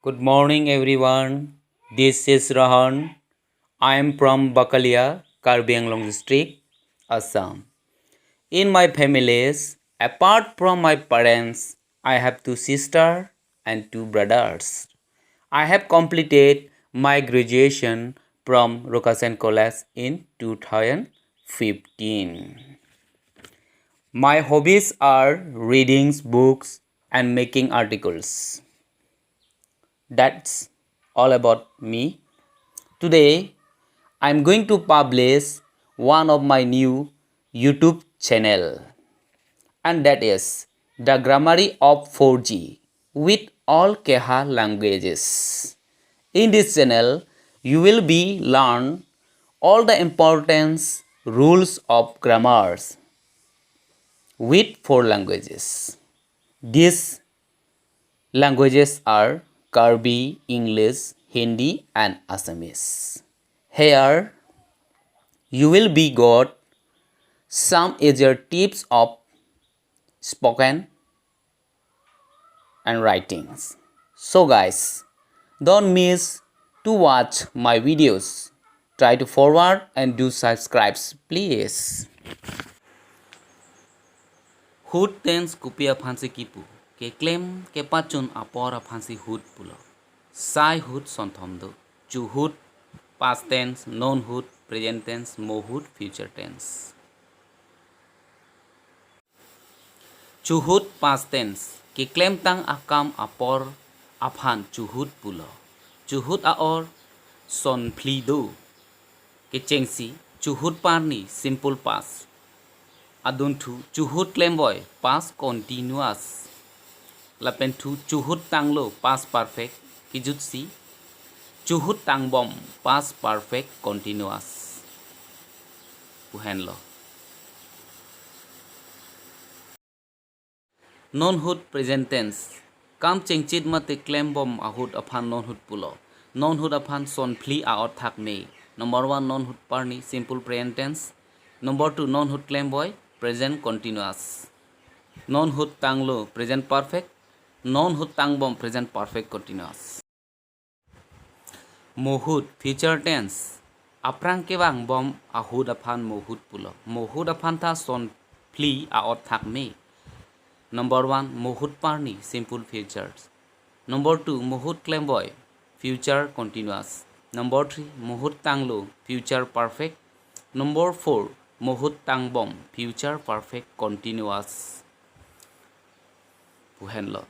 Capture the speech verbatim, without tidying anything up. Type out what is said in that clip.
Good morning, everyone. This is Rahan. I am from Bakalia, Karbi Anglong District, Assam. In my families, apart from my parents, I have two sisters and two brothers. I have completed my graduation from Rokasen College in two thousand fifteen. My hobbies are reading books and making articles. That's all about me. Today, I'm going to publish one of my new YouTube channel, and that is the Grammary of four G with all Keha languages. In this channel, you will be learn all the importance rules of grammars with four languages. These languages are Karbi, English, Hindi, and Assamese. Here, you will be got some easier tips of spoken and writings. So guys, don't miss to watch my videos. Try to forward and do subscribes, please. Ahut tense kopi aphansi kipu? Keklem kepachun apor aphansi ahut pulo. Sai ahut sonthom do. Cho ahut, past tense, non ahut, present tense, mo ahut, future tense. Cho ahut, past tense, keklemtang akam apor aphan cho ahut pulo. Cho ahut a-or sonphli do. Kechengsi, cho ahut parni, simple past. Adunthu, cho ahut klemvoi, past continuous. Lapen thu, cho ahut tanglo, past perfect. Kejutsi, cho ahut tangbom, past perfect continuous pu henlo. Non ahut, present tense. Kam chengchit mate klembom ahut aphan non ahut pulo. Non ahut aphan sonphli a-or thakme. Number one, non ahut parni, simple present tense. Number two, non ahut klemvoi, present continuous. Non ahut tanglo, present perfect. Non ahut tangbom, present perfect continuous. Mo ahut, future tense. Aphrang kevangbom ahut aphan mo ahut pulo. Mo ahut aphan ta sonphli a-or thakme. Number one, mo ahut parni, simple futures. Number two, mo ahut klemvoi, future continuous. Number three, mo ahut tanglo, future perfect. Number four, mo ahut tangbom, future perfect continuous pu henlo.